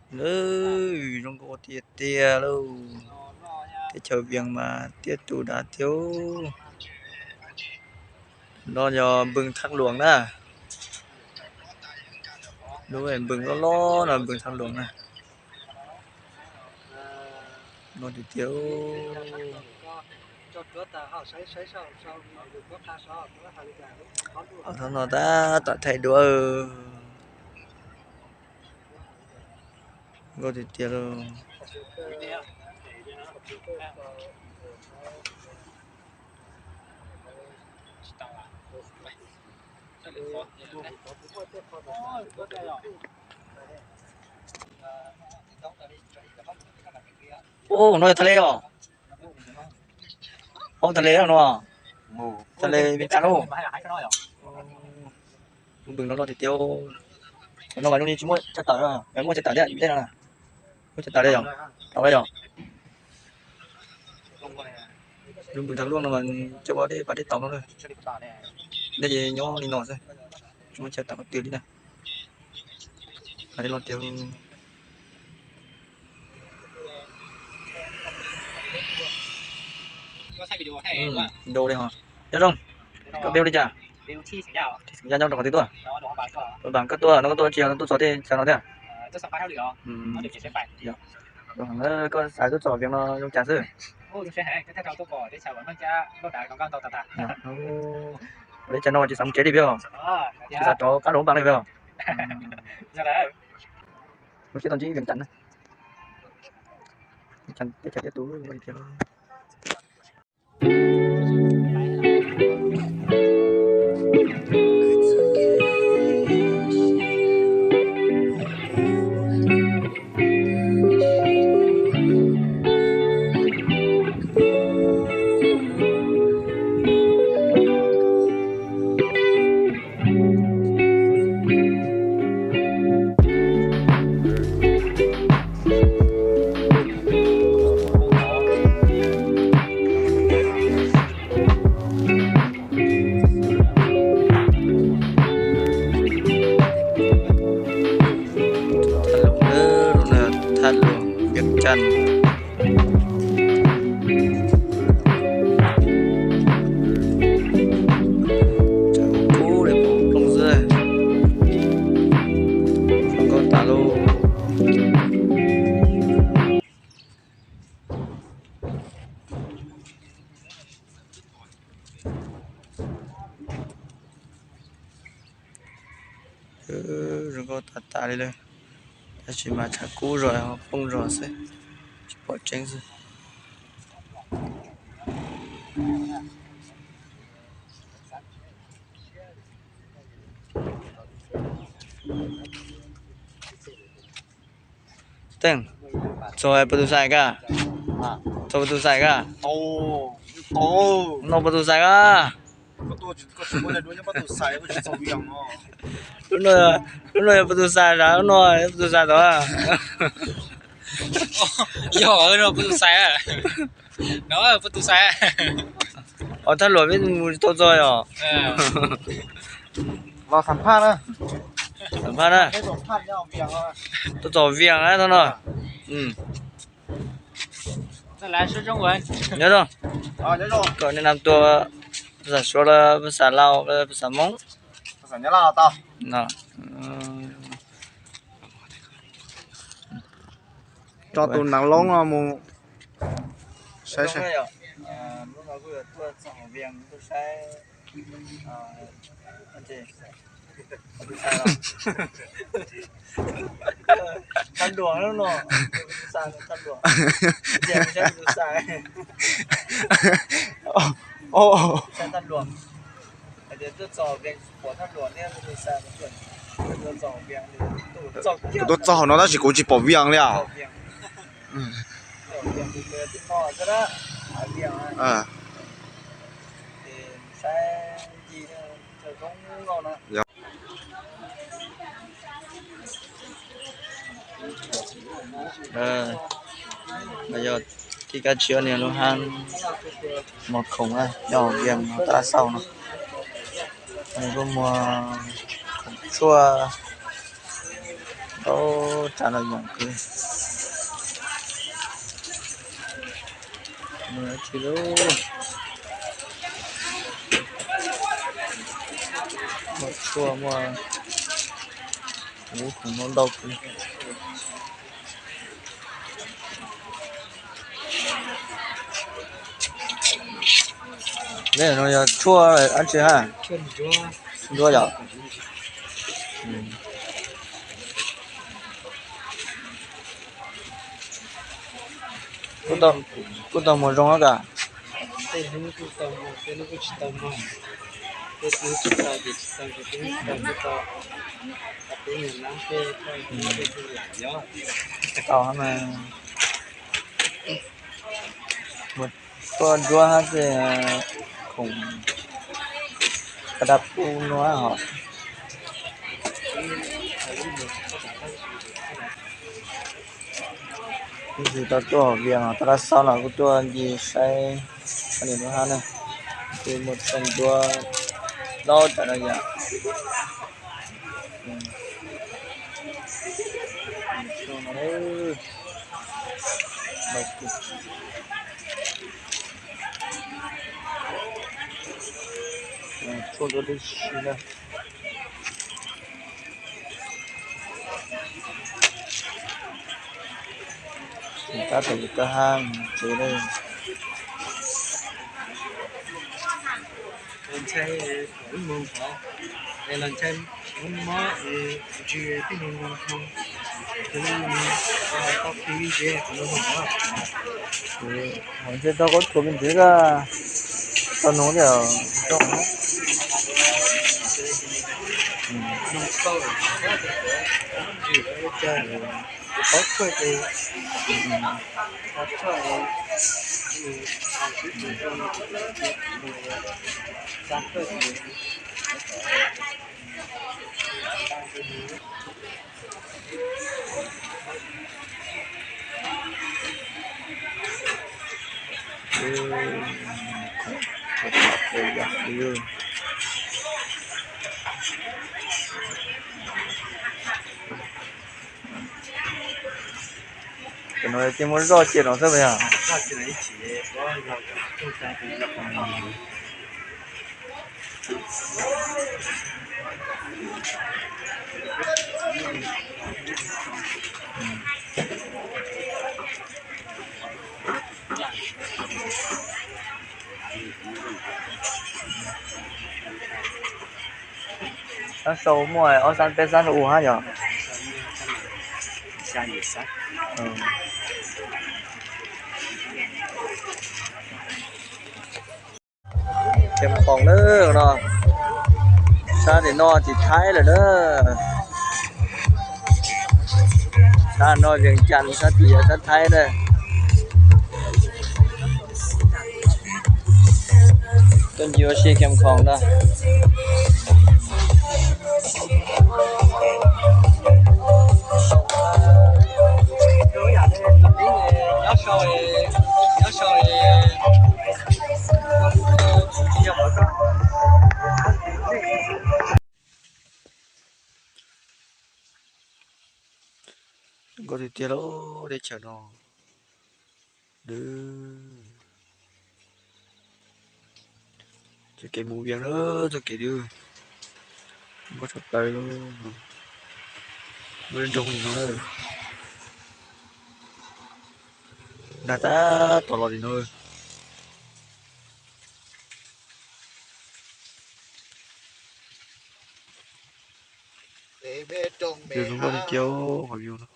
Lawm, zoo nkauj tiag tiag lauj. Teb chaws Vias mas tiaj tus dav thiab. No yog npws Thaj Luam na. Lub npws loj loj no npws Thaj Luam na. No tiag tiag. Thaum no tab tom thaij duab. Nkauj tiag tiag lauj. Ub, no yog thaj le os. Ub, thaj le no. Thaj le Vias Cas lauj. Lub npws no loj tiag tiag. No mas zoo li tsis muaj chaw tawm, muaj chaw tawm thiab tej no. Muaj chaw tawm li yog, tau li yog. Lub npws Thaj Luam no mas coj ua dej pas dej taus no na. Dej ces nyob li no xwb, tsis muaj chaw tawm qhov twg li na. Pas dej loj tiag. Nyob zoo, koj peb hu li cas? Nyob rau qhov twg tuaj? Pab koj tuaj no, koj tuaj tsis yog tuaj txog tej chaw no thiab? Koj xav tuaj txog Vias no zoo cas xwb? Tej chaw no tsis xav mus tsev li peb os. Tsis xav rov qab rau Hmoob Npas li peb os. Lub siab tau ntsib Vias Cas na. Teb chaws tiaj tus. Thaj Luam Vias Cas. Tsaus kub li plooj xwb. Zoo nkauj tas lauj. Zoo nkauj tas tas li lawm, tab sis mas tshav kub zog ho plooj zog xwb, tsis pom tseeb xwb. Teej, txog puas tus xais koj? Txog puas tus xais koj? Noj puas tus xais koj? Lub no, lub no yog puas tus xais, lub no yog puas tus xais tod? Yog, puas tus xais. No puas tus xais. Os, Thaj Luam peb mus tsis tau txog yom? Los xam phaj na. Xam phaj na. Tuaj txog Vias na thaum no. Nyob zoo. Koj nej nam tuaj, phas xas Suav los phas xas Laus los phas xas Hmoob? Tso tus nav loob no mus saib seb. Thaj Luam no, Thaj Luam. Kuv tuaj txog hauv no tab sis kuv tsis pom Vias li os. Yog tij kab tshiab niag lub hab muag khoom nyob hauv Vias no tab xauj no. Nws kuj muag khoom tshuaj, ntau Tsam no yoom kawg. Mus dab tsi lauj? Muaj tshuaj, muaj, ub, khoom no ntau kawg. Neb no yog tshuaj dab tsi hab? Ntsuab yom. Kuj tau muag zoo kawg. Tsis tau mas. Muag tshuaj ntsuab hab txij khoom ka dab pub nuav hos. Ib txwm tau tuaj hauv Vias, tau lab xauv no kuj tuaj ncig saib qhov niam nuav hab na. Kuj muaj tshuaj ntsuab laub tas no yom. Tshuaj ntsuab tib si na. Tab tom yus kab hab tsev ne. Los ntshai ib moos qhov, los ntshai mob mob es ntsis tib neeg zoo, tus neeg tau kis ze qhov no. Ntshai tau qhov tshuav me ntsis koj tau nug thiab zoo. Cov no ces muab zoj cia no xwb mas yog. Sab sau muaj ob sab peb sab sau u hab yog. Cheem Khoom na no, sab tim no tim Thaib lawm na. Sab no Vias Cas, sab tim yog sab Thaib na. Tuaj ncig ua si Cheem Khoom no. Nkauj tiag tiag lauj, teb chaws no. Txoj kev mus Vias na, txoj kev twb nkauj tshaj plaws lauj. Lub nroog no na, nag tab tom los li no. Yus zoo nkauj tiag tiag qhov view no.